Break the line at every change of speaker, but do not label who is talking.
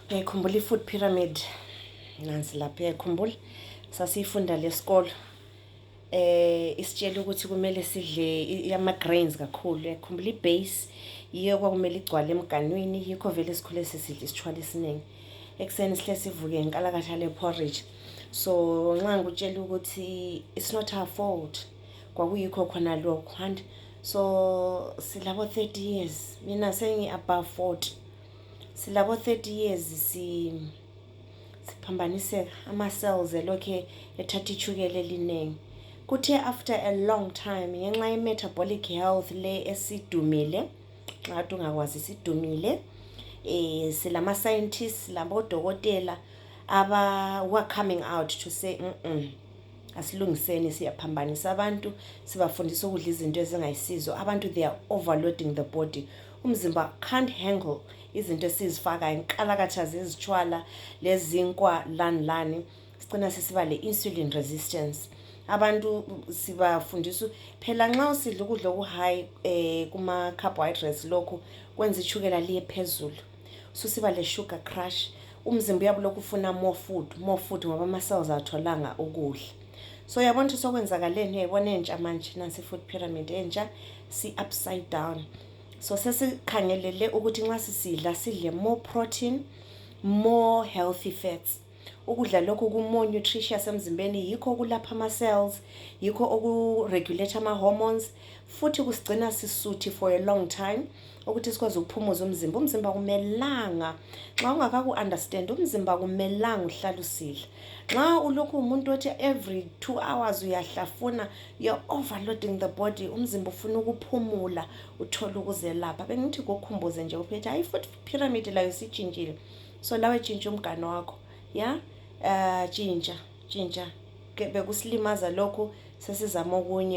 Ngiyayikhumbula i-food pyramid. Nansi lapha ngiyayikhumbula. Sasifunda lesikolo. Isitshela ukuthi kumele sidle ama-grains kakhulu. Ngiyakhumbula i-base yiyo kwakumele igcwale emganwini, yikho vele sikhule sisidla isitshwala esiningi. Ekuseni sihle sivuke ngenkalakatha le-porridge. So nxa ngikutshela ukuthi it's not our fault. Kwakuyikho khona lokho. And so silabo 30 years. Mina sengi-above 40. Silabo 30 years siphambaniseka ama-cells elokhe ethatha ichukela eliningi. Kuthe after a long time ngenxa ye-metabolic health le esidumile, nxa ungakwazi sidumile, silama scientists labo dokotela were coming out to say asilungiseni siyaphambanisa abantu, sibafundisa ukudla izinto ezingayisizo. Abantu they are overloading the body. Umzimba can't handle izinto esizifaka inkalakatha zezitshwala lezinkwa lani sicina sesiba le-insulin resistance. Abantu sibafundisa phela nxa usidla ukudla oku-high kuma-carbohydrates lokhu kwenza ichukela liye phezulu. Susiba le-sugar crush. Umzimba uyabulokhu ufuna more food ngoba ama-cells atholanga ukudla. So yabona ukuthi sokwenzakaleni, uyayibona entsha manje nansi i-food pyramid entsha si-upside down. So sesikhangelele ukuthi nxa sisidla sidle more protein, more healthy fats. Ukudla lokhu ku-more nutritious emzimbeni, yikho okulapha ama-cells, yikho oku-regulate ama-hormones, futhi kusigcina sisuthi for a long time, ukuthi sikwazi ukuphumuza umzimba. Umzimba kumelanga, nxa ungakaku-understand, umzimba kumelanga uhlala usidla. Nxa ulokhu umuntu othi every 2 hours uyahlafuna, you're overloading the body, umzimba ufuna ukuphumula, uthole ukuzelapha. Bengithi ngokukhumbuze nje uphethe, hayi i-food pyramid layo sitshintshile. So lawe tshintsha umgano wakho, ya tshintsha bekusilimazana lokhu, sesizama okunye.